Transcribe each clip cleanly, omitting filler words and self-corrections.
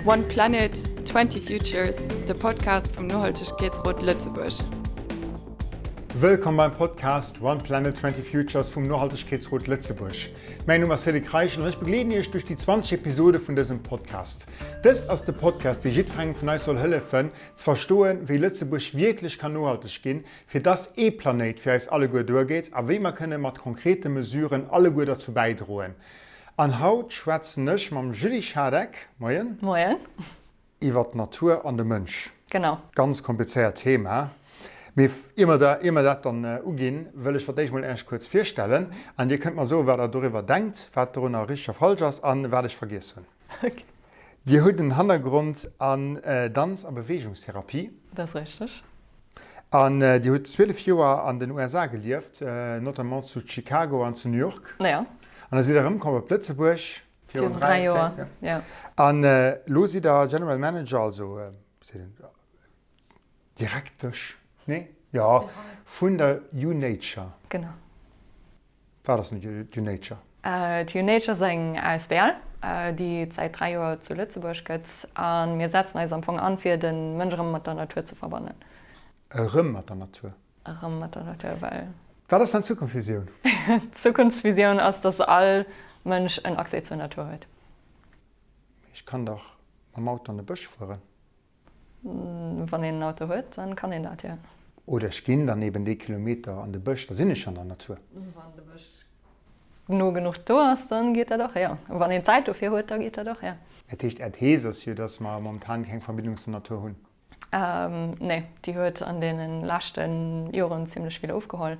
One Planet, 20 Futures, de Podcast vum Nohaltegkeetsrot Lëtzebuerg. Wëllkomm beim Podcast One Planet, 20 Futures vum Nohaltegkeetsrot Lëtzebuerg. Mäin Numm ass Cédric Reichel an ech begleeden Iech duerch déi 20 Episode vun dësem Podcast. Dëst ass de Podcast, dee jiddwerengem vun eis soll hëllefen, ze verstoen, wéi Lëtzebuerg wierklech kann nohalteg ginn, fir dass ee Planéit fir eis alleguer duergeet a wéi mer kënne mat konkrete Mesuren alleguer derzou bäidroen. An haut schwätzen ech mam Julie Schadeck, Moien. Moien. Iwwer d'Natur an de Mënsch. Genau. Ganz komplizéiert Thema. Mee ier mer da, ier mer dat dann uginn, wëll ech fir d'éischt mol Iech kuerz virstellen an Dir kënnt mer soen, wat Der doriwwer denkt, wat dorunner richteg a falsch ass an wat ech vergiess hunn. Ok. Dir hutt en Hannergrond an Danz a Beweegungstherapie. Dat ass richteg. An Dir hutt 12 Joer an den USA gelieft, notamment zu Chicago an zu New York. Jo. An da sidd Der erëmkomm op Lëtzebuerg. Virun 3 Joer, jo. An elo sidd Der General Manager, also Direktesch, nee? Jo, vun der U-Nature. Genau. Wat ass denn d'Unature? D'Unature ass eng asbl, déi et säit 3 Joer zu Lëtzebuerg gëtt. A mir setzen eis am Fong an, fir de Mënsch erëm mat der Natur ze verbannen. Erëm mat der Natur? Erëm mat der Natur, well. Wat ass dann d'Zukunftsvisioun? D'Zukunftsvisioun ass, dass all Mënsch en Accès zur Natur huet. Mee ech kann dach mam Auto an de Bësch fueren. Wann een en Auto huet, dann kann een dat, jo. Oder ech ginn dann eben dee Kilometer an de Bësch, da sinn ech an der Natur. Wann de Bësch no genuch do ass, dann geet dat och, jo. Wann een Zäit dofir huet, da geet dat och, jo. Dat heescht, Är Thees ass jo, dass mer momentan keng Verbindung zur Natur hunn? Nee, déi huet an deene leschte Joren zimlech vill ofgeholl.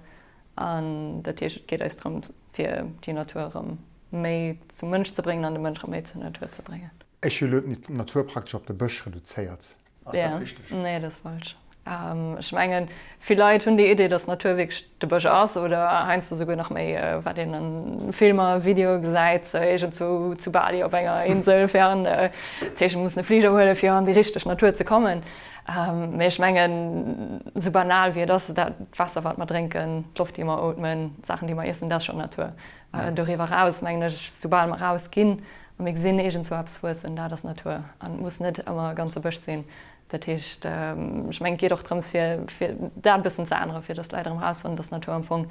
An dat heescht, et geet eis drëms, fir déi Natur erëm méi zum Mënsch ze bréngen an de Mënsch erëm méi zur Natur ze bréngen. Ech hu elo d'Natur praktesch op de Bësch reduzéiert. Ass dat richteg? Nee, dat ass falsch. Ech mengen, vill Leit hunn déi Idee, datt d'Natur wierklech de Bësch ass oder heiansdo souguer nach méi, wat een a Filmer, Videoe gesäit, iergendzwou zu Bali op enger Insel fern. Dat heescht, mir mussen e Fliger huelen, fir an déi richteg Natur ze kommen. Mee ech mengen, esou banal wéi et ass, dat Waasser, wat mer drénken, d'Loft, déi mer ootmen, d'Saachen, déi mer iessen, dat ass schonn Natur. Doriwwer eraus mengen ech, soubal mer erausginn a mir gesinn iergendzwou eppes wuessen, dat ass Natur an et muss net ëmmer e ganze Bësch sinn. Dat heescht, ech mengen, et geet och drëms, fir, fir dat e bëssen ze änneren, fir dass d'Leit erëm erausfannen, dass Natur am Fong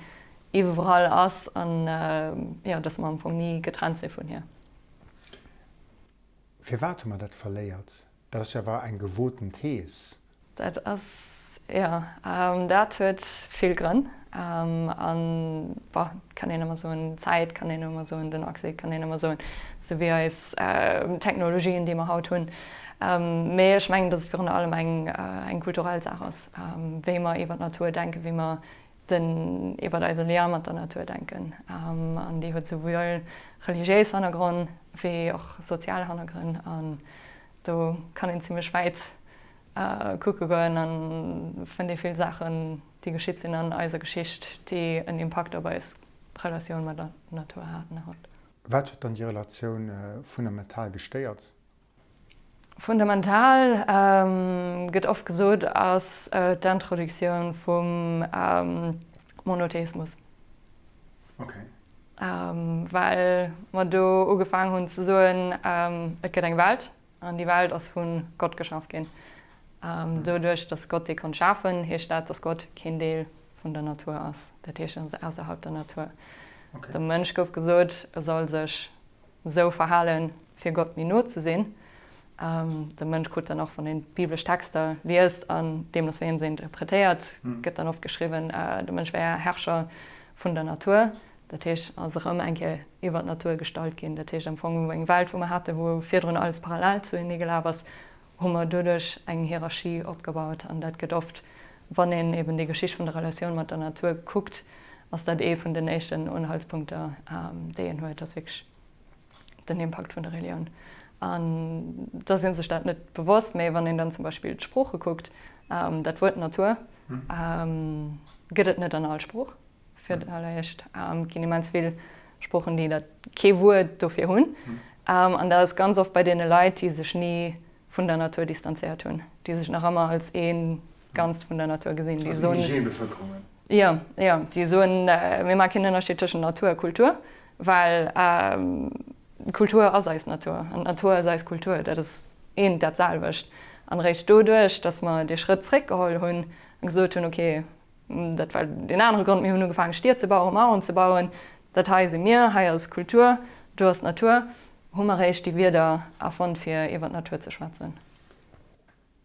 iwwerall ass an, jo, dass mer am Fong ni getrennt si vun hir. Firwat hu mer dat verléiert? Dat ass jo awer eng gewoten Thees. Dat ass, jo, dat huet vill Grënn. An, bon, kann een ëmmer soen, d'Zäit kann een ëmmer soen, den Accès kann een ëmmer soen, esou wéi eis Technologien, déi mer haut hunn. Mee ech mengen, datt et virun allem eng, eng kulturell Saach ass, wéi mer iwwer d'Natur denken, wéi mer den iwwer eise Lien mat der Natur denken. An déi huet souwuel religiéis Hannergronn wéi och sozial Hannergrënn. An do kann een zimmlech wäit kucke goen a fënnt ee vill Saachen, déi geschitt sinn an eiser Geschicht, déi en Impakt op eis Relatioun mat der Natur haten haut. Wat huet dann déi Relatioun fundamental gestéiert? Fundamental, gëtt oft gesot, ass d'Introduktioun vum Monotheismus. Well mer do ugefaang hunn ze soen, et gëtt eng Welt an déi Welt ass vu Gott geschaf ginn. Doduerch, datt Gott déi konnt schafen, heescht dat, datt Gott keen Deel vun der Natur ass. Dat heescht, en ass ausserhalb der Natur. Dem Mënsch gouf gesot, e soll sech esou verhalen, fir Gott méi no ze sinn. De Mënsch krut dann och, wann een d'biblesch Texter liest an deemno wéi een se interpretéiert, gëtt dann oft geschriwwen, de Mënsch wär Herrscher vun der Natur. Dat heescht, ass erëm eng Kéier iwwer d'Natur gestallt ginn. Dat heescht am Fong, eng Welt, wou mer haten, wou virdrun alles parallel zuenee gelaf ass, hu mer doduerch eng Hierarchie opgebaut. An dat gëtt oft, wann een eben déi Geschicht vun der Relatioun mat der Natur kuckt, ass dat ee vun den éischten Unhaltspunkter, déi een huet, ass wierklech den Impakt vun der Relioun. An da si sech dat net bewosst, mä wann een dann zum Beispill d'Sprooche kuckt, dat Wuert Natur gëtt et net an all Sprooch. Fir d'alleréischt ginn immens vill Sproochen, déi dat kee Wuert dofir hunn. An dat ass ganz oft bei deene Leit, déi sech ni vun der Natur distanzéiert hunn, déi sech nach ëmmer als ee Ganzt vun der Natur gesinn, déi soen. Also indigène Bevëlkerungen. Jo, jo, déi soen, mir maache keen Ënnerscheed tëschent Natur a Kultur, well Kultur ass eis Natur an d'Natur ass eis Kultur. Dat ass. Eent dat selwecht. An eréischt doduerch, datt mer dee Schrëtt zréckgeholl hunn a gesot hunn, okay, dat war deen anere Grond, mir hunn ugefaange Stied ze bauen, Maueren ze bauen, dat hei si mir, hei ass Kultur, do ass d'Natur, hu mer eréischt déi Wierder erfonnt, fir iwwer d'Natur ze schwätzen.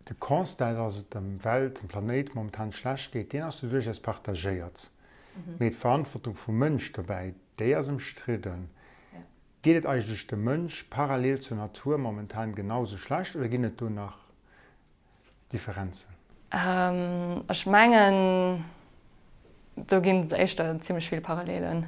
De Constat, dass et dem Welt, dem Planéit momentan schlecht geet, deen ass jo duerchaus partagéiert. Mee d'Verantwortung vum Mënsch dobäi, déi ass ëmstridden. Geet et eigentlech dem Mënsch parallel zur Natur momentan genau sou schlecht oder ginn et do nach Differenzen? Ech mengen, do ginn et éischter zimmlech vill Parallelen,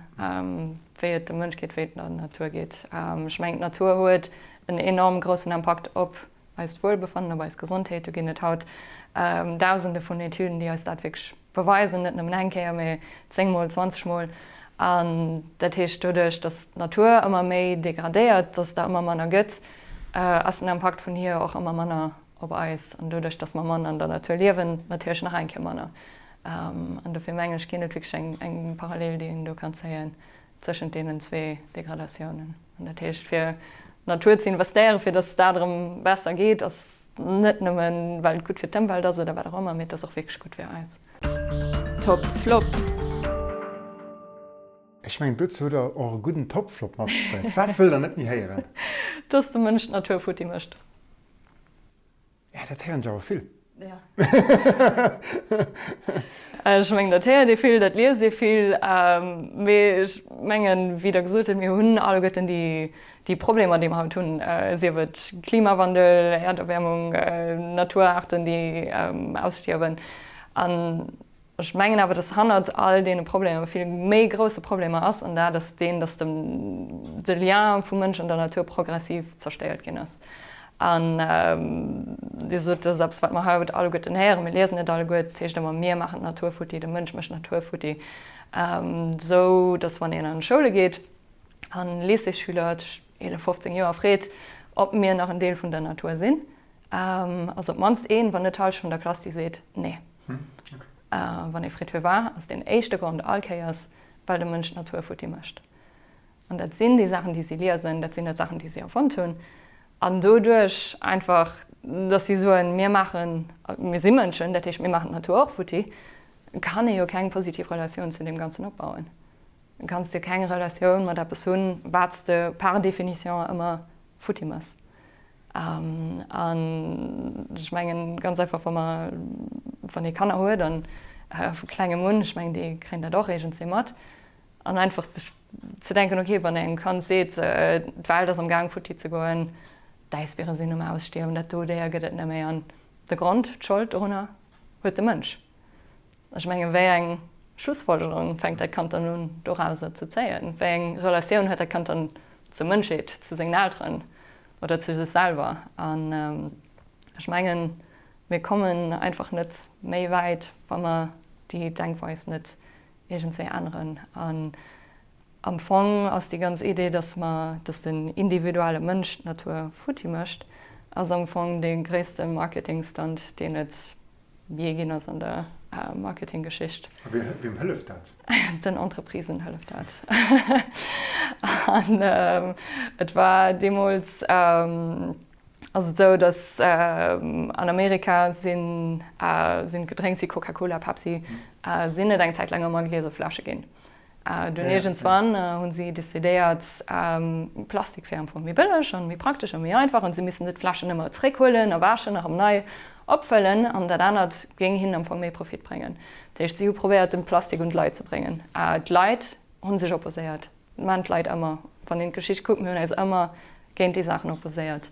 wéi et dem Mënsch geet, wéi et der Natur geet. Ech mengen, d'Natur huet en enorm groussen Impakt op eist Wuelbefannen, op eis Gesondheet. Do ginn et haut Dausende vun Etüden, déi eis dat wierklech beweisen, net nëmmen eng Kéier, mee zéngmol, zwanzegmol. An dat heescht, doduerch, datt d'Natur ëmmer méi degradéiert, datt et der ëmmer manner gëtt, ass den Impakt vun hir och ëmmer manner op eis. An doduerch, datt mer manner an der Natur liewen, natierlech nach eng Kéier manner. An dofir mengen ech, ginn et wierklech eng Parallel, déi een do kann zéien tëschent deenen zwee Degradatiounen. An dat heescht, fir d'Natur ze investéieren, fir datt dat erëm besser geet, ass net nëmmen, well et gutt fir d'Ëmwelt ass oder wat och ëmmer, mee et ass och wierklech gutt fir eis. Top Flop. Ech mengen, dozou hutt Der och e gudden Top Flop matbruet. Wat wëllt Der net méi héieren? Dass de Mënsch d'Natur futti mécht. Ja, dat héieren ech awer vill. Ja. Ech mengen, dat héiert ee vill, dat liest ee vill. Mee ech mengen, wéi Der gesot hutt, mir hunn alleguerten déi, déi Problemer, déi mer haut hunn, sief et Klimawandel, Äerderwäermung, Naturaarten, déi ausstierwen. An Ech mengen awer, dass hannert all deene Problemer e vill méi grousse Problemer ass, an dat ass deen, dass de de Lien vum Mënsch an der Natur progressiv zerstéiert ginn ass. An Dir sot, dat ass eppes, wat mer haut alleguerten héieren, mir liesen et alleguer, et heescht ëmmer, mir maachen d'Natur futti, de Mënsch mécht d'Natur futti, esou dass wann een an d'Schoule geet an Lycéesschüler tëscht 11, 15 Joer freet, ob mir nach en Deel vun der Natur sinn, Ass op d'mannst een, wann net d'Hallschent vun der Klass, déi seet nee. Wann ee freet firwat, ass deen éischte Grond all Kéiers, well de Mënsch d'Natur futti mécht. An dat sinn déi Saachen, déi si liesen, dat sinn net Saachen, déi si erfonnt hunn. An doduerch einfach, datt si soen, mir maachen, mir si Mënschen, dat heescht mir maachen d'Natur och futti, kann ee jo keng positiv Relatioun zu deem Ganzen opbauen. Du kanns jo keng Relatioun mat eppes hunn, wat s de par définition ëmmer futti méchs. An ech mengen ganz einfach, wa mer, wann ee Kanner huet an vu klengem un, ech mengen déi kréien dat och iergendswéi mat, an einfach sech ze denken, okay, wann engem Kand seet, d'Welt ass am Gaang futti ze goen, d'Äisbiere sinn um Ausstierwen, dat do Déier gëtt et net méi an de Grond, d'Schold dorunner huet de Mënsch. Ech mengen, wéi eng Schlussfolgerung fänkt dat Kand dann un dorauser ze zéien? Wéi eng Relatioun huet dat Kand dann zur Mënschheet, zu sengen Elteren oder zu sech selwer? An ech mengen, mir kommen einfach net méi wäit, wa mer déi Denkweis net iergendswéi änneren. An am Fong ass déi ganz Idee, dass mer, dass den individuelle Mënsch d'Natur futti mécht, ass am Fong dee gréisste Marketingstunt, deen et jee ginn ass an der Marketinggeschicht. A wiem hëlleft dat? Den Entreprisen hëlleft dat. An et war deemools, ass et esou, datt an Amerika sinn Gedrénks wéi Coca-Cola, Pepsi, sinn et eng Zäit laang ëmmer gliese Fläsche ginn. Dunn iergendswann hu si decidéiert, Plastik wär am Fong méi bëlleg an méi praktesch a méi einfach an si missten net d'Fläschen ëmmer zeréckhuelen a wäschen a rëm nei opfëllen an dat anert géing hinnen am Fong méi Profit bréngen. Dat heescht, si hu probéiert, den Plastik un d'Leit ze bréngen. D'Leit hu sech opposéiert. Dat maachen d'Leit ëmmer. Wann een d'Geschicht kuckt, mir hunn eis ëmmer géint déi Saachen opposéiert.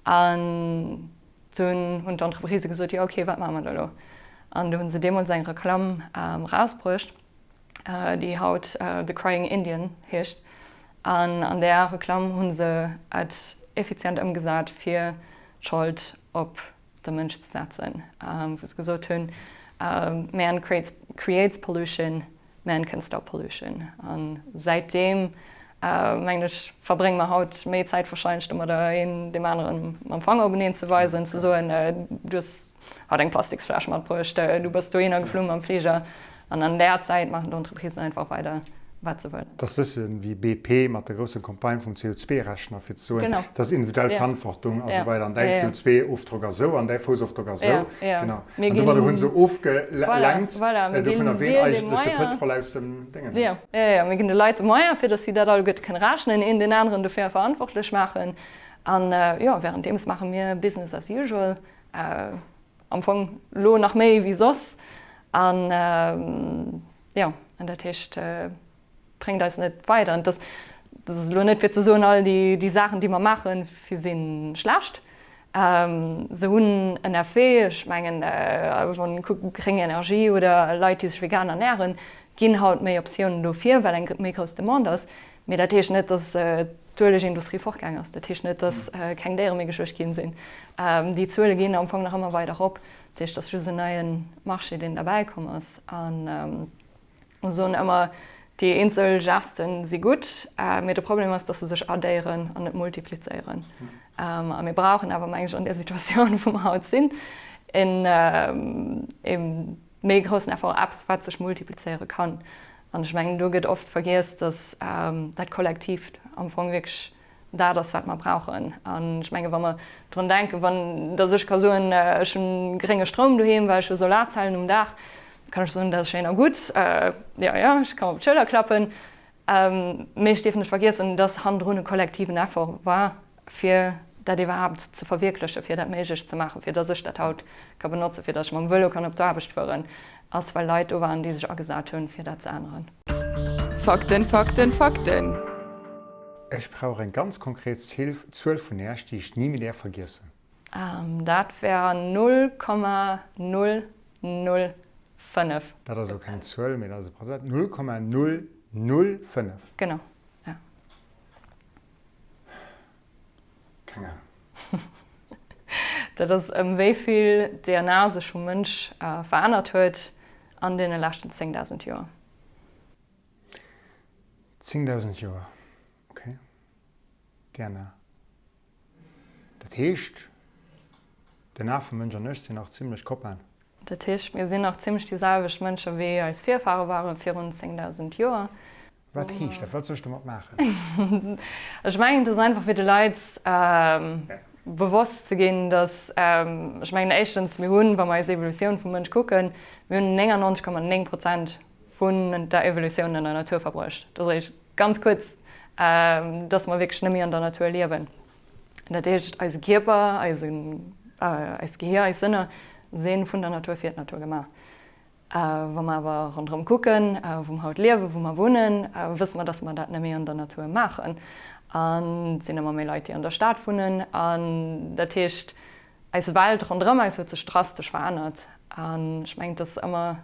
An dunn hunn d'Entreprisë gesot, jo okay, wat maache mer da elo? An du hu se deemools eng Reklamm erausbruecht. déi haut The Crying Indian heescht, an an där Reklamm hu se et effizient ëmgesat fir d'Schold op de Mënsch ze setzen, wou se gesot hunn, Man creates pollution, man can stop pollution. A säitdeem, mengen ech, verbrénge mer haut méi Zäit warscheinlech domadder, een deem aneren mam Fanger openeen ze weisen, ze soen, du hues Hat eng Plastiksfläsch matbruecht, du bass dohinner geflunn mam Fliger. An an där Zäit maachen d'Entreprisen einfach weider. Wat se wëllen. Dat ass bëssen wéi BP mat der grousser Campagne vum CO2-Rechner, fir ze soen, dat ass individuell Verantwortung a sou weider an däin CO2-Ofdrock ass esou an däi Foussofdrock ass esou. Genau. An domadder hu se ofgelenkt dovunner, ween eigentlech de Pëtrol aus dem Déngen huet. Jo, jo, mir ginn de Leit de Moyen, fir datt si dat alleguerte kënne rechnen, een deen aneren dofir verantwortlech maachen. An jo, wärenddeems maache mir Business as usual, am Fong elo nach méi wéi soss. An Jo, an dat heescht, bréngt eis net weider. An dat ass elo net fir ze soen, all déi Saachen, déi mer maachen, si schlecht. Se hunn en Effet. Ech mengen, wann ee kuckt, gréng Energie oder Leit, déi sech vegan ernären, ginn haut méi Optiounen dofir, well eng méi grouss Demande ass. Mee dat heescht net, datt d'Uelegindustrie fortgaang ass. Dat heescht net, datt keng Déiere méi geschluecht ginn sinn. Déi Zuele ginn am Fong nach ëmmer weider erop. Dat heescht, et ass just en neie Marché, deen derbäi komm ass. An ech soen ëmmer, déi eenzel Gesten si gutt, mee de Problem ass, datt se sech addéieren an net multiplizéieren. A mir brauchen awer, meng ech, an där Situatioun, wou mer haut sinn, e méi groussen Effort, eppes, wat sech multiplizéiere kann. An ech mengen, do gëtt oft vergiess, datt dat Kollektiivt am Fong wierklech Dat ass, wat mer brauchen. An ech menge wa mer drun denken, wann dass ech ka soen, ech hunn grénge Stroum doheem, well ech hu Solarzellen um Daach, kann ech soen, dat ass schéin a gutt, jo, jo, ech ka mer op d'Schëller klappen. Mee ech dierf net vergiessen, dass hannendrun e kollektiven Effort war, fir dat iwwerhaapt ze verwierklechen, fir dat méiglech ze maachen, fir dass ech dat haut ka benotzen, fir dass ech mam Vëlo kann op d'Aarbecht fueren, ass well Leit do waren, déi sech agesat hunn, fir dat ze änneren. Fakten, Fakten, Fakten! Ech brauch eng ganz konkret Zuel vun Äerch, déi ech ni méi däerf vergiessen. Dat wär 0,005. Dat ass elo keng Zuel, mee dat ass e Prozent. 0,005. Genau, ja. Keng Ahnung. Dat ass ëm wéi vill d'DNA sech vum Mënsch verännert huet an deene leschten 10.000 Joer. 10.000 Joer, ok. DNA. Dat heescht, den Afemënsch an ech sinn nach zimlech Copainen. Dat heescht, mir sinn nach zimlech déi selwecht Mënsche wéi eis Virfahre ware virun 10.000 Joer. Wat heescht dat? Wat soll ech domat maachen? Ech mengen, et ass einfach fir de Leit bewosst ze ginn, datt, ech mengen éischtens, mir hunn, wa mer eis Evolutioun vum Mënsch kucken, mir hunn 99,9 Prozent vun der Evolutioun an der Natur verbruecht. Dat ass eréischt ganz kuerz, dass mer wierklech net méi an der Natur liewen. Dat heescht, eise Kierper, eisen, eist Gehier, eis Sënner si vun der Natur fir d'Natur gemaach. Wa mer awer ronderëm kucken, wou mer haut liewen, wou mer wunnen, wësse mer, dass mer dat net méi an der Natur maachen. An et sinn ëmmer méi Leit, déi an der Stad wunnen. An dat heescht, eis Welt ronderëm eis huet sech drastesch verännert. An ech mengen, et ass ëmmer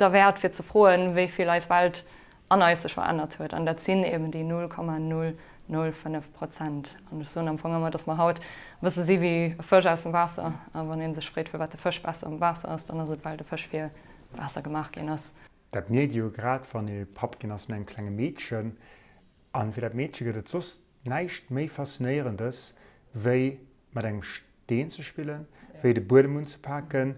derwäert fir ze froen, wéi vill eis Welt an eis sech verännert huet. An dat sinn eben déi 0,005 Prozent. An ech soen am Fong ëmmer, datt mer haut e bësse si wéi e Fësch aus dem Waasser. A wann ee sech freet, firwat de Fësch besser am Waasser ass, dann ass et, well de Fësch fir d'Waasser gemaach ginn ass. Dat mierkt ee jo grad, wann ee Papp ginn ass vun engem klenge Meedchen. A fir dat Meedche gëtt et soss näischt méi Faszinéierendes, wéi mat engem Steen ze spillen, wéi de Buedem unzepaken,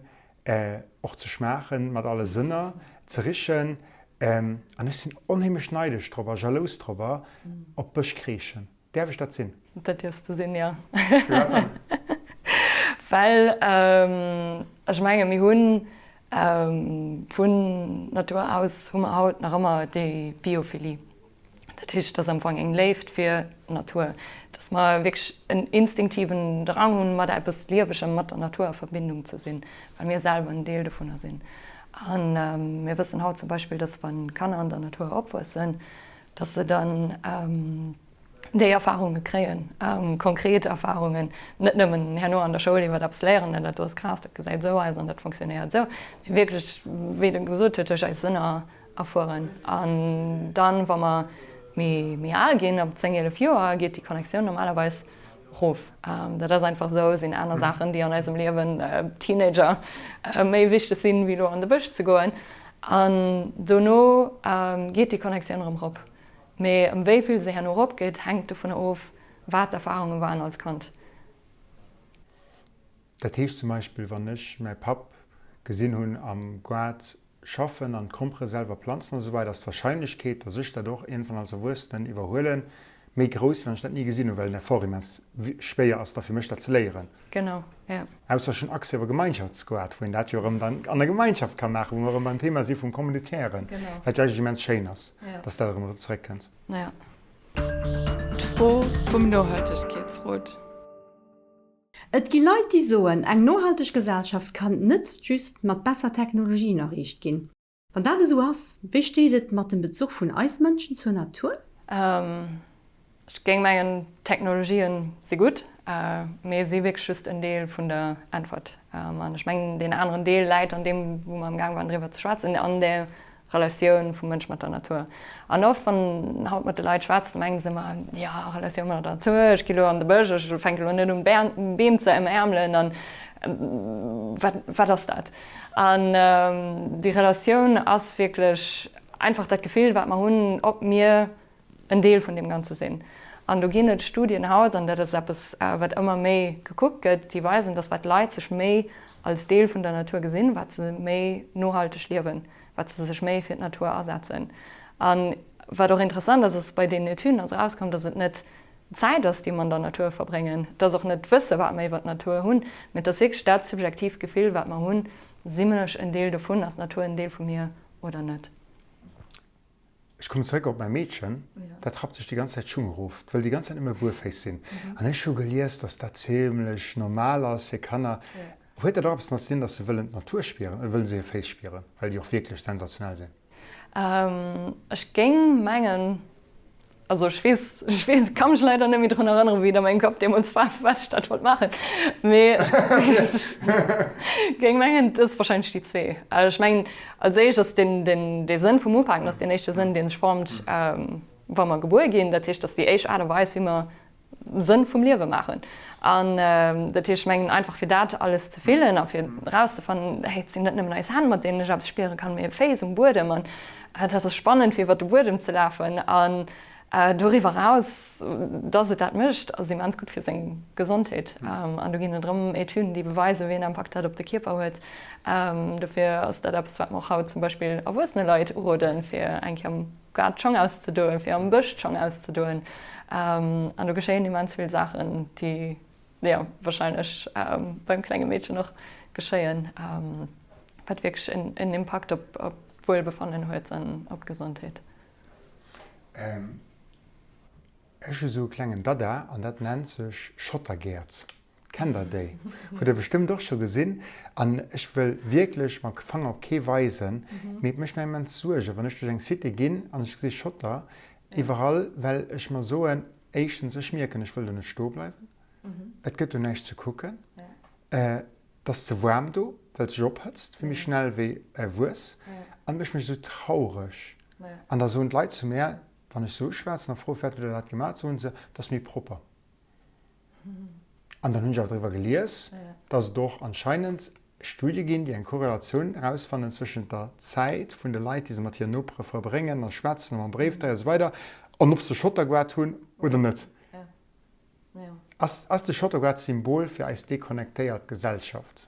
och ze schmaachen, mat alle Sënner ze richen. An ech sinn onheemlech neidesch drop a jalous drobber op Bëschkreechen. Däerf ech dat sinn? Dat dierfs de sinn, jo. Firwat dann? Well ech menge mir hunn vun Natur aus hu mer haut nach ëmmer déi Biophilie. Dat heescht, et ass am Fong eng Léift fir d'Natur, dass mer wierklech en instinktiven Drang hunn, mat eppes Liewegem, mat der Natur a Verbindung ze sinn, well mir selwer en Deel dovunner sinn. A mir wëssen haut zum Beispill, dass wa Kanner an der Natur opwuessen, dass se dann déi Erfarunge kréien, konkret Erfarungen, net nëmmen herno an der Schoul iwwer eppes léieren, dat do ass Gras, dat gesäit esou aus an dat fonctionnéiert esou, mee wierklech, wéi de gesot huet, duerch eis Sënner erfueren. An dann, wa mer méi méi al ginn, ab 10, 11 Joer, geet déi Connectioun normalerweis rof. Dat ass einfach esou, sinn aner Saachen, déi an eisem Liewen, Teenager, méi wichteg sinn, wéi elo an de Bësch ze goen. An dono geet déi Connectioun erëm rop. Mee ëm wéi vill se herno ropgeet, hänkt dovunner of, wat d'Erfarunge waren als Kand. Dat heescht zum Beispill, wann ech mäi Papp gesinn hunn am Gaart. schaffen an d'Grompere selwer planzen an esou weider, ass d'Warscheinlechkeet, datt ech dat och iergendwann als Erwuessenen iwwerhuelen, méi grouss, wéi wann ech dat ni gesinn hunn, well den Effort immens schwéier ass da fir mech dat ze léieren. Genau, jo. Ausser ech hunn Accès op e Gemeinschaftsgoart, wou een dat jo erëm dann an der Gemeinschaft ka maachen, wou mer erëm beim Thema si vum Communitairen, wat jo eigentlech immens schéin ass, datt dat erëm zeréckkënnt. Jo. D'Fro vum Nohaltegkeetsrot. Et gi Leit, déi soen, eng nohalteg Gesellschaft kann net just mat besser Technologien erreecht ginn. Wann dat esou ass, wéi steet et mat dem Bezuch vun eis Mënschen zur Natur? Ech géing mengen, Technologien si gutt, mee si wierklech just en Deel vun der Äntwert. An ech mengen, deen aneren Deel läit an deem, wou mer amgaang waren driwwer ze schwätzen, an där Relatioun vum Mënsch mat der Natur. An oft, wann een haut mat de Leit schwätzt, mengen se ëmmer, jo, Relatioun mat der Natur, ech gi lo an de Bësch, ech fänke lo net un, Beem ze ëmäermelen an wat, wat ass dat? An déi Relatioun ass wierklech einfach dat Gefill, wat mer hunn, ob mir en Deel vun deem Ganze sinn. An do ginn et Studien haut, an dat ass eppes, wat ëmmer méi gekuckt gëtt, déi weisen, dass wat Leit sech méi als Deel vun der Natur gesinn, wat se méi nohalteg liewen, wat se sech méi fir d'Natur asetzen. A wat och interessant ass, ass bei deenen Etüden ass erauskomm, dass et net d'Zäit ass, déi mer an der Natur verbréngen, et ass och net d'Wësse wat mer iwwer d'Natur hunn, mee et ass wierklech dat subjektiivt Gefill, wat mer hunn, Sinn ech en Deel dovun, ass d'Natur en Deel vu mir oder net? Ech kommen zeréck op mäi Meedchen, dat rappt sech déi ganz Zäit d'Schung erof, 't wëll déi ganz Zäit nëmme buerféiss sinn. An ech hu gelies, dass dat zimlech normal ass fir Kanner. Huet dat och eppes domat ze dinn, dass se wëllen d'Natur spieren oder wëllen se hir Féiss spieren, well déi och wierklech sensationell sinn? Ech géing mengen, Also ech weess, ech weess, ka mech leider net méi drun erënneren, wéi et a mengem Kapp deemools war, firwat ech dat wollt maachen. Mee ech géing mengen, et ass wahrscheinlech déi zwee. Ech mengen, als éischt ass den, den, dee Sënn vum Upaken ass deen éischte Sënn, dee sech formt, wa mer gebuer ginn. Dat heescht, dat ass déi éischt Aart a Weis, wéi mer Sënn vum Liewe maachen. An dat heescht, ech mengen, einfach fir dat alles ze fillen a fir erauszefannen, hey, et sinn net nëmmen eis Hänn, mat deenen ech eppes spiere kann, mee Féiss um Buedem an dat ass spannend, fir iwwer de Buedem ze lafen. An doriwwer eraus, dass et dat mécht, ass immens gutt fir seng Gesondheet. An do ginn et erëm Etüden, déi beweisen, wéi en Impakt dat op de Kierper huet. Dofir ass dat eppes, wat mer och haut zum Beispill erwuessene Leit uroden, fir eng Kéier am Gaart d'Schong auszedoen, fir am Bësch d'Schong auszedoen. An do geschéien immens vill Saachen, déi jo warscheinlech beim klenge Meedchen och geschéien, wat wierklech en Impakt op d'Wuelbefannen huet an op d'Gesondheet. Ech hu sou e klengen Dada an dat nennt sech Schottergäert. Kennt der déi? Hutt der bestëmmt och scho gesinn. An ech wëll wierklech mam Fanger op kee weisen, mee et mécht mir immens Suergen, wann ech duerch eng Cité ginn an ech gesi Schotter iwwerall, well ech mer soen, éischtens, ech mierken, ech wëll do net stoe bleiwen, et gëtt do näischt ze kucken, et ass ze waarm do, well et sech ophëtzt vill méi schnell wéi Wuess, an et mécht mech esou traureg. An da soen d'Leit zu mär, wann ech se uschwätzen a froe firwat hutt der dat gemaach, soen se, et ass méi propper. An dann hunn ech awer driwwer gelies, dass et och anscheinend Studie ginn, déi eng Korrelatioun erausfannen zwëschent der Zäit vun de Leit, déi se mat hiren Nopere verbréngen a schwätzen a mam Bréifdréier a sou weider, an ob se Schottergoart hunn oder net. Ass ass de Schottergoart d'Symbol fir eis deconnectéiert Gesellschaft?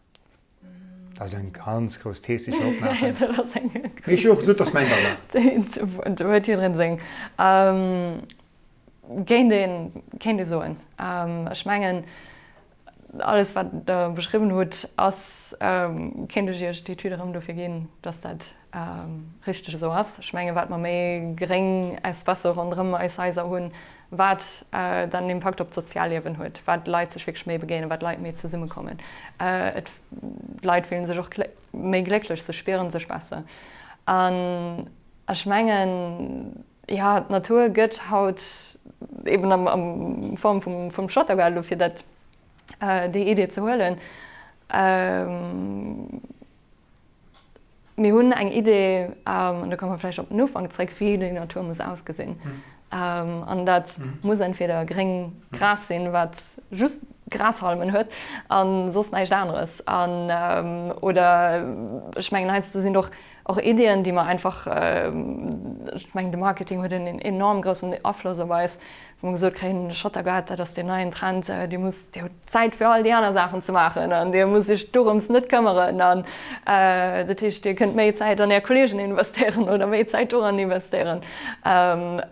Dat ass eng ganz grouss Thees, déi ech hei opmaachen. Mee ech hu jo gesot, dat ass mäin Dada. Do huet jiddereen seng. Géint een, kéint ee soen. Ech mengen, alles wat Der beschriwwen hutt, ass, kéint ech Iech d'Etüd erëm dofir ginn, dass dat richteg esou ass. Ech mengen, wat mer méi gréng Espacer ronderëm eis Haiser hunn, wat dat en Impakt op d'Sozialliewen huet, wat d'Leit sech wierklech méi begéinen, wat d'Leit méi zesummekommen. Et, d'Leit fillen sech och méi glécklech, se spiere sech besser. An ech mengen, Jo, d'Natur gëtt haut eben am Form vum Schottergaart, elo fir dat déi Idee ze huelen. Mir hunn eng Idee, an do komme mer vläicht op den Ufank zréck, wéi déi Natur muss ausgesinn. An dat muss entweder gréng Gras sinn, wat just Grashalmen huet a soss näischt aneres, an oder ech mengen heiansdo sinn et och Och Iddien, déi mer einfach, ech mengen de Marketing huet en enorm groussen Afloss op eis, wou. Wou mer gesot kréien, Schottergaart, dat ass deen neien Trend, Dir musst, Dir hutt Zäit fir all déi aner Saachen ze maachen an Dir musst Iech dorëms net këmmeren an dat heescht, Dir kënnt méi Zäit an Är Kolleegen investéieren oder méi Zäit doran investéieren,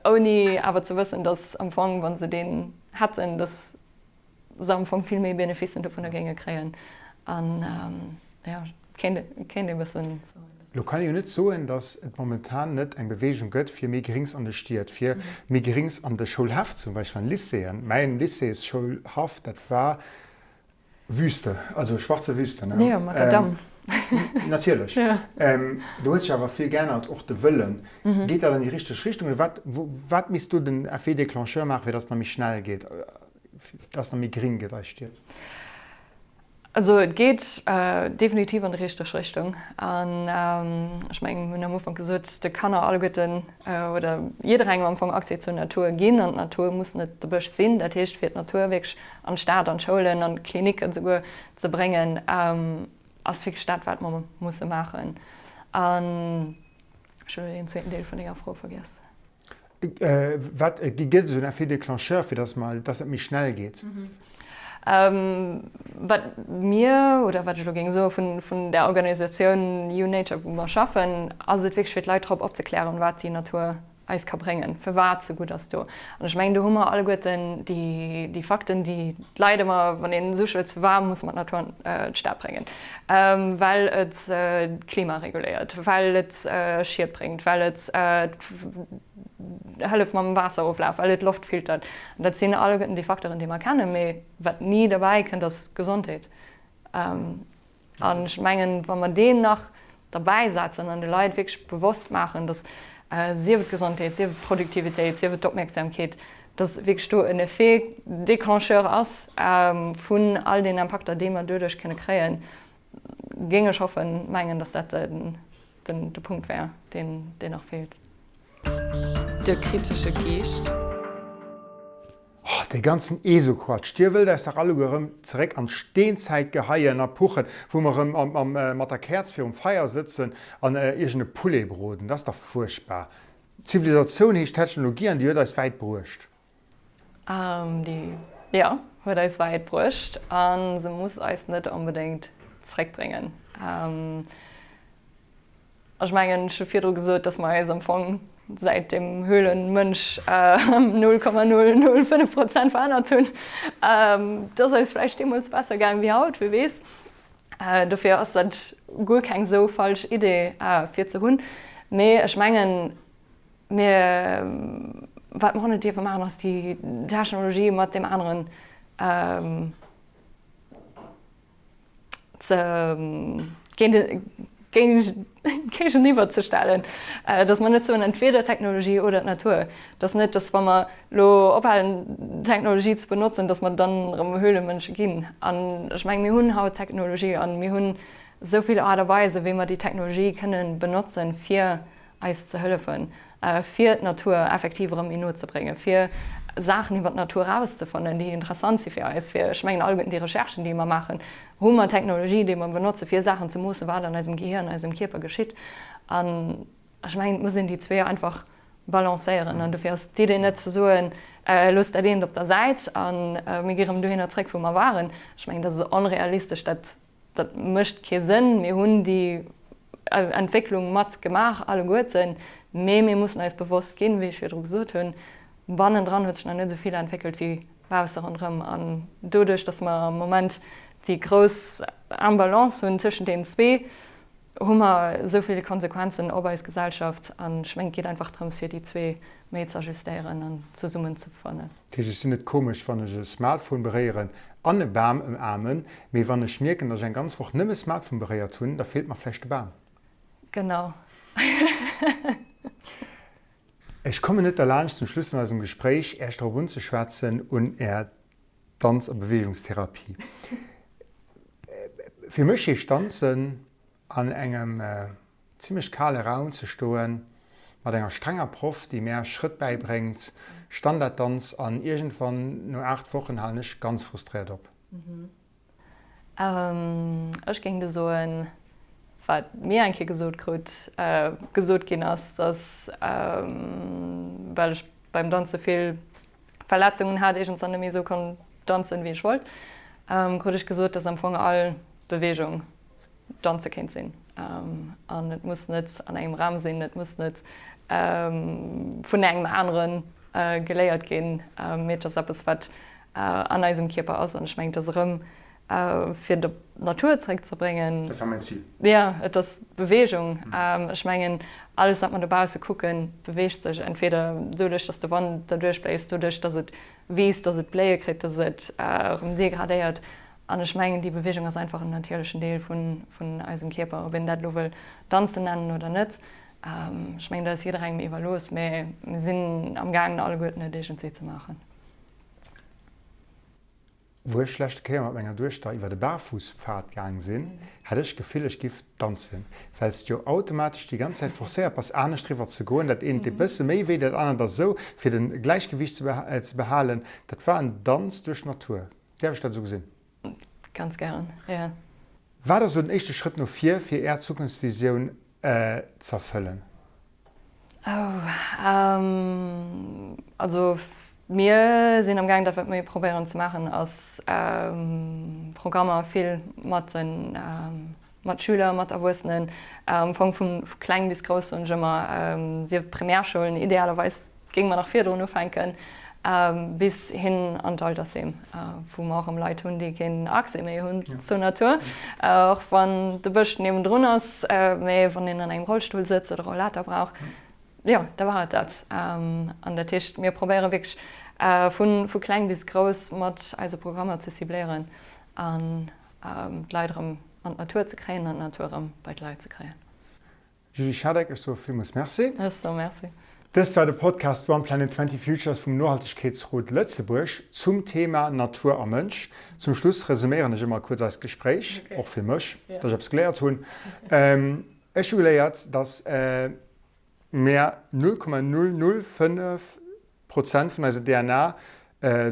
ouni awer ze wëssen, dass am Fong, wa se deen hätten, dass se am Fong vill méi Beneficen dovunner géinge kréien an jo, kéint kéint ee bëssen soen, dass. Lo kann ee jo net soen, datt et momentan net eng Beweegung gëtt fir méi Gréngs an de Stied, fir méi Gréngs an de Schoulhäff zum Beispill, an Lycéeën. Mäin Lycéesschoulhaff, dat war Wüste, also schwarze Wüste, ne? Jo, Makadamm. Natierlech. Do huet sech awer vill geännert, och de Wëllen. Geet dat an déi richteg Richtung oder wat, wat misst do den Effet déclencheur maachen, fir datt et nach méi schnell geet, datt et nach méi gring gëtt, eis Stied? Also et geet definitiv an déi richteg Richtung. An ech mengen, mir hunn am Ufank gesot, de Kanner alleguerten oder jidderengem am Fong Accès zur Natur ginn. An d'Natur muss net de Bësch sinn. Dat heescht, fir d'Natur wierklech an d'Stad, an d'Schoulen, an d'Klinicken souguer ze bréngen, ass wierklech dat, wat mer musse maachen. An ech hunn elo deen zweeten Deel vun denger Fro vergiess. Wat gëtt esou en Effet déclencheur, fir datt mer, datt dat méi schnell geet? Wat mir, oder wat ech elo géing soe vun, vun där Organisatioun EU-Nature, wou mer schaffen, ass et wierklech fir d'Leit drop opzeklären, wat déi Natur eis ka bréngen, firwat se gutt ass do. An ech mengen, do hu mer alleguerten déi, déi Fakten, déi d'Leit ëmmer, wann een esou schwätzt, firwat musse mer d'Natur an d'Stad bréngen? Well et d'Klima reguléiert, well et Schied bréngt, well et hëlleft mam Waasseroflaf, well et d'Loft filtert. An dat sinn alleguerten déi Facteuren, déi mer kennen. Mee wat ni derbäi kënnt, ass Gesondheet. An ech mengen, wa mer deen nach derbäi setzen an de Leit wierklech bewosst maachen, dass, sief et d'Gesondheet, sief et d'Produktivitéit, sief et d'Opmierksamkeet, dass wierklech do en Effet déclencheur ass vun all den Impakter, déi mer doduerch kënne kréien, géing ech hoffen, mengen, dass dat de Punkt wär, deen nach feelt. De kritesche Geescht. Oh, dee ganzen ESO-Quatsch! Dir wëllt eis dach alleguer erëm zeréck an d'Steenzäit geheien a puchen, wou mer erëm mat der Käerz virum Feier sëtzen an iergend e Poulet broden. Dat ass dach fuerchtbar! Zivilisatioun heescht Technologie an déi huet eis wäit bruecht. Déi, jo, huet eis wäit bruecht a se muss eis net onbedéngt zeréckbréngen. Ech mengen, ech hu virdru gesot, dass mer eis am Fong säit dem Höhlenmënsch 0,005 Prozent verännert hunn. Et ass eis vläicht deemools besser gaang wéi haut, wie weess. Dofir ass dat guer keng esou falsch Idee fir ze hunn. Mee ech mengen, mir, wat mer och net dierfe maachen, ass déi Technologie mat deem aneren ze géigeniwwer ze stellen, dass mer net soen, entweder d'Technologie oder d'Natur. Dass net, dass wa mer elo ophalen Technologie ze benotzen, dass mer dann erëm Höhlemënsche ginn. An ech mengen, mir hunn haut Technologie an mir hunn esou vill Aart a Weisen, wéi mer déi Technologie kënnen benotzen, fir eis ze hëllefen, fir d'Natur effektiv erëm méi no ze bréngen, fir Saachen iwwer d'Natur erauszefannen, déi interessant si fir eis, fir, ech mengen, alleguerten déi Recherchen, déi mer maachen, hu mer Technologie, déi mer benotzen, fir Saachen ze moossen, wat an eisem Gehir, an eisem Kierper geschitt. An ech mengen, et muss een déi zwee einfach balancéieren. An dofir ass d'Idee net ze soen, loosst dat eent op der Säit a mir gi erëm dohinner zréck, wou mer waren. Ech mengen, dat ass onrealistesch. Dat Dat mécht kee Sënn. Mir hunn déi Entwécklung mat gemaach alleguerten, mee mir mussen eis bewosst ginn, wéi ech virdru gesot hunn, bannendran huet sech nach net esou vill entwéckelt wéi bausse ronderëm. An doduerch, datt mer am Moment déi grouss Imbalance hunn tëschent deenen zwee, hu mer esou vill Konsequenzen op eis Gesellschaft. An ech mengen, et geet einfach drëms, fir déi zwee méi ze ajustéieren an zesummenzefannen. Dat heescht, ech sinn net komesch, wann ech e Smartphone beréieren an e Bam ëmaarmen, mee wann ech mierken, datt ech eng ganz Woch nëmme Smartphone beréiert hunn, da feelt mer vläicht de Bam. Genau. Ech kommen net derlaanscht, zum Schluss vun eisem Gespréich Äech drop unzeschwätzen, un Är Danz a Beweegungstherapie. Fir mech heescht Danzen, an engem zimmlech kale Raum ze stoen, mat enger strenger Proff, déi mär Schrëtt bäibréngt, Standarddanz, an iergendwann no 8 Wochen halen ech ganz frustréiert op. Ech géing do soen, wat mir eng Kéier gesot krut, gesot ginn ass, dass, well ech beim Danze vill. Verletzungen hat, iergendswann net méi esou konnt danzen, wéi ech wollt, krut ech gesot, dass am Fong all Beweegung Danze kéint sinn. An et muss net an engem Raum sinn, et muss net vun engem anere geléiert ginn, mee et ass eppes, wat an eisem Kierper ass. An ech mengen, et ass erëm fir d'Natur zeréckzebréngen. Dat war mäin Zil. Jo, et ass Beweegung. Ech mengen, alles, wat mer dobausse kucken, beweegt sech. Entweder doduerch, dass de Wand derduerch bléist, doduerch, dass et wiisst, dass et Bléie kritt, dass et erëm degradéiert. An ech mengen, déi Beweegung ass einfach en natierlechen Deel vun eisem Kierper, ob een dat elo wëll Danzen nennen oder net. Ech mengen, dat ass jidderengem iwwerlooss, mä mir sinn amgaangen, alleguerten et iergendwéi ze maachen. Wou ech leschte Kéier mat menger Duechter iwwer de Barfußpfad gaang sinn, hat ech d'Gefill, ech giff danzen, well s de jo automatesch déi ganz Zäit forcéiert bass, anescht driwwer ze goen. Dat eent deet bësse méi wéi, dat anert ass esou, fir de Gläichgewiicht ze behalen. Dat war en Danz duerch d'Natur. Däerf ech dat esou gesinn? Ganz gären, jo. Wat ass elo den éischte Schrëtt no vir, fir Är Zukunftsvisioun z'erfëllen? Oh, also mir sinn am gaang, dat wat mir probéieren ze maachen, ass Programmer vill mat de mat Schüler, mat Erwuessenen, am Fong vu kleng bis grouss soen ech ëmmer, sief et Primärschoulen, idealerweis géinge mer nach virdrun ufänken, bis hin an d'Altersheem, wou mer och erëm Leit hunn, déi keen Accès méi hunn zur Natur, och wann de Bësch niewendrun ass, mä wann een an engem Rollstull sëtzt oder Rollator brauch, jo, da war et dat. An dat heescht, mir probéiere wierklech vu kleng bis grouss mat eise Programmer ze cibléieren an d'Leit erëm an d'Natur ze kréien an d'Natur erëm bei d'Leit ze kréien. Julie Schadeck, ech soe villmools Merci. Ech soe Merci. Dëst war de Podcast One Planet 20 Futures vum Nohaltegkeetsrot Lëtzebuerg zum Thema Natur a Mënsch. Zum Schluss resuméieren ech ëmmer kuerz eist Gespréich, och fir mech, datt ech eppes geléiert hunn. Ech hu geléiert, datt mär 0,005 Prozent vun eiser DNA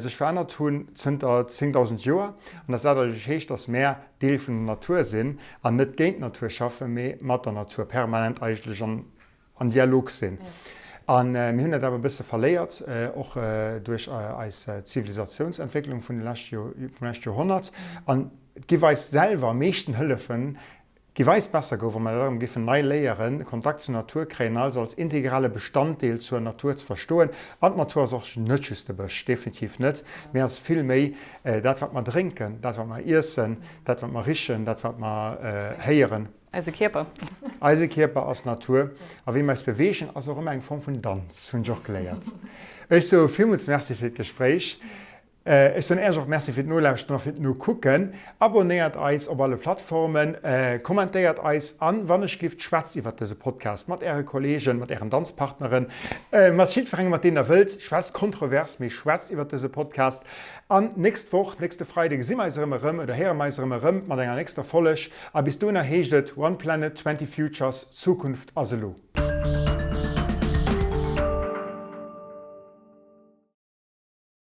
sech verännert hunn zënter 10.000 Joer an dass dat eigentlech heescht, dass mär Deel vun der Natur sinn an net géint d'Natur schaffen, mee mat der Natur permanent eigentlech an Dialog sinn. A mir hunn dat awer e bësse verléiert, och duerch eis Zivilisatiounsentwécklung vun de leschte vum leschte Joerhonnert. An et géif eis selwer am meeschten hëllefen, Géif eis besser goen, wa mer dat erëm géifen nei léieren, Kontakt zur Natur kréien, als als integrale Bestanddeel zur Natur ze verstoen. An d'Natur ass och net just de Bësch, definitiv net, mee ass vill méi dat, wat mer drénken, dat, wat mer iessen, dat, wat mer richen, dat, wat mer héieren. Eise Kierper. Eise Kierper ass Natur. A wéi mer eis beweegen, ass och ëmmer eng Form vun Danz, hunn ech och geléiert. Ech soe villmools Merci fir d'Gespréich. Ech soen Äech och Merci fir d'Nolauschteren a fir d'Nokucken. Abonnéiert eis op alle Plattformen, kommentéiert eis an, wann ech glift, schwätzt iwwert dëse Podcast mat Äre Kollegen, mat Ären Danzpartneren, mat jiddwerengem, mat deem Der wëllt. Schwätzt kontrovers, mee schwätzt iwwert dëse Podcast. An nächst Woch, nächste Freide gesi mer eis erëm erëm oder héiere mer eis erëm erëm mat enger nächster Folleg. A bis dohinner heescht et, One Planet, 20 Futures, Zukunft ass elo.